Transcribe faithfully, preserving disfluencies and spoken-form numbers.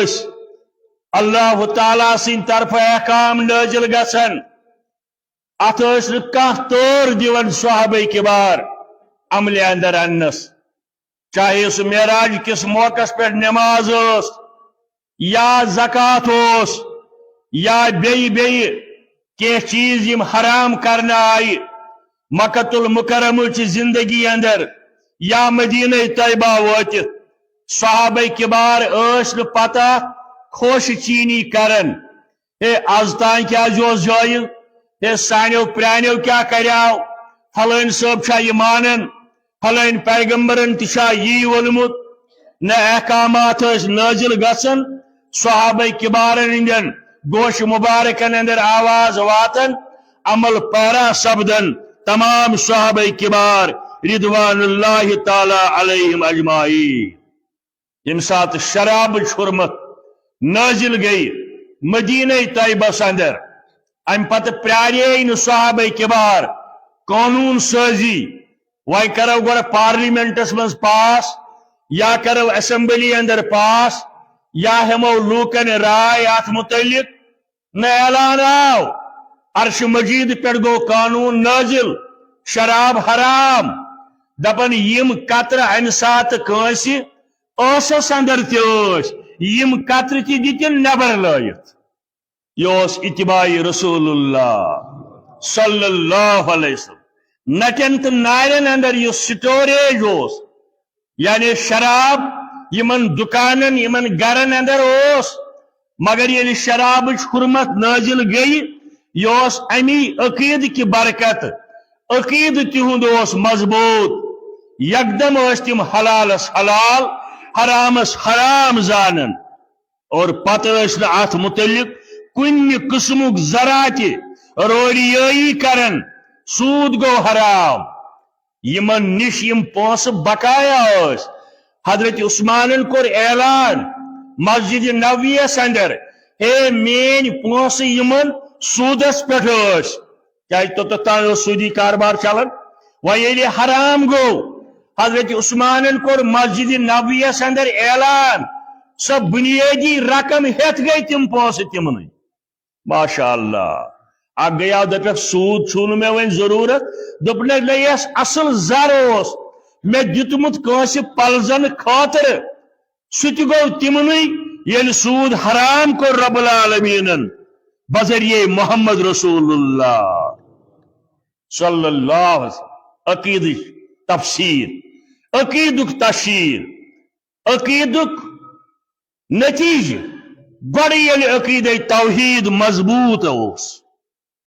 ٲسۍ اللہ تعالیٰ سٕنٛدِ طرفہٕ احکام نٲزِل گژھان، اتھ ٲسۍ نہٕ کانٛہہ تٲر دِوان صحابہ کبار عملہِ اندر اننس۔ چاہے سُہ معراج کِس موقعس پٮ۪ٹھ نماز ٲس، یا زکوٰۃ اوس، یا بیٚیہِ بیٚیہِ کینٛہہ چیٖز یِم حرام کرنہٕ آیہِ مکۃ المکرمہٕچہِ زندگی اندر یا مدینہ طیبہ وٲتِتھ۔ صحابہ کبار ٲسۍ نہٕ پتہ خوش چینی کران، ہے، از تام کیازِ اوس جٲیِز؟ ہے، سانیو پرانیو کیٛاہ کریاو؟ فلٲنۍ صٲب چھا یہِ مانان؟ فلٲنۍ پیغمبرن تہِ چھا یی ووٚنمُت؟ نہ، احکامات ٲسۍ نٲزِل گژھان، صحابہ کبارن ہٕنٛدٮ۪ن گوش مبارکن اندر آواز واتان، عمل پیرا سپدان تمام صحابہ کبار رضوان اللہ تعالیٰ علیہم اجمعین۔ ییٚمہِ ساتہٕ شرابٕچ حرمت نٲزِل گٔیہِ مدینہ طیبس اندر، امہِ پتہٕ پرٛارے نہٕ صحابہ کبار قونوٗن سٲزی۔ وۄنۍ کرو گۄڈٕ پارلیمنٹس منٛز پاس، یا کرو اسمبلی اندر پاس، یا ہٮ۪مو لوٗکن راے اتھ متعلق۔ نہ، اعلان آو، عرش مجید پٮ۪ٹھ گوٚو قانوٗن نٲزِل، شراب حرام۔ دپان یِم قطرٕ امہِ ساتہٕ کٲنٛسہِ ٲسس اندر تہِ ٲسۍ، یِم قطرٕ تہِ دِتِن نٮ۪بر لٲیِتھ۔ یہِ اوس اتباع رسول اللہ صلی اللہ علیہ وسلم۔ نٹٮ۪ن تہٕ نارٮ۪ن اندر یُس سٹوریج اوس، یعنی شراب یِمن دُکانن، یِمن گرن اندر اوس، مگر ییٚلہِ شرابٕچ حرمت نٲزِل گٔیہِ، یہِ اوس امی عقیدٕ کہِ برکت۔ عقیدٕ تِہُنٛد اوس مضبوٗط، یکدم ٲسۍ تِم حلالس حلال، حرامس حرام زانان۔ اور پتہٕ ٲسۍ نہٕ اتھ متعلق کُنہِ قٕسمُک ذرا تہِ روریٲیی کران۔ سوٗد گوٚو حرام۔ یِمن نِش یِم پونٛسہٕ بقایا ٲسۍ، حضرت عثمانن کوٚر اعلان مسجد نبویس اندر، ہے، میٲنۍ پونٛسہٕ یِمن سوٗدس پٮ۪ٹھ ٲسۍ، کیازِ توٚتتھ تام اوس سوٗدی کاربار چلان۔ وۄنۍ ییٚلہِ حرام گوٚو، حضرت عثمانن کوٚر مسجد نبویس اندر اعلان، سۄ بنیٲدی رقم ہٮ۪تھ گٔے تِم پونٛسہٕ تِمنٕے۔ ماشاء اللہ۔ اکھ گٔیاو، دپٮ۪کھ، سوٗد چھُو نہٕ مےٚ وۄنۍ ضروٗرت۔ دوٚپنَے، نہ، یَس اصل زر اوس مےٚ دیُتمُت کٲنٛسہِ پلزن خٲطرٕ، سُہ تہِ گوٚو تِمنٕے، ییٚلہِ سوٗد حرام کوٚر رب العالمیٖنن بذریعہ محمد رسول اللہ صلی اللہ علیہ وسلم۔ عقیدٕچ تفسیر، عقیدُک تشہیر، عقیدُک نتیجہ۔ گۄڈٕ ییٚلہِ عقیدے توحید مضبوط اوس،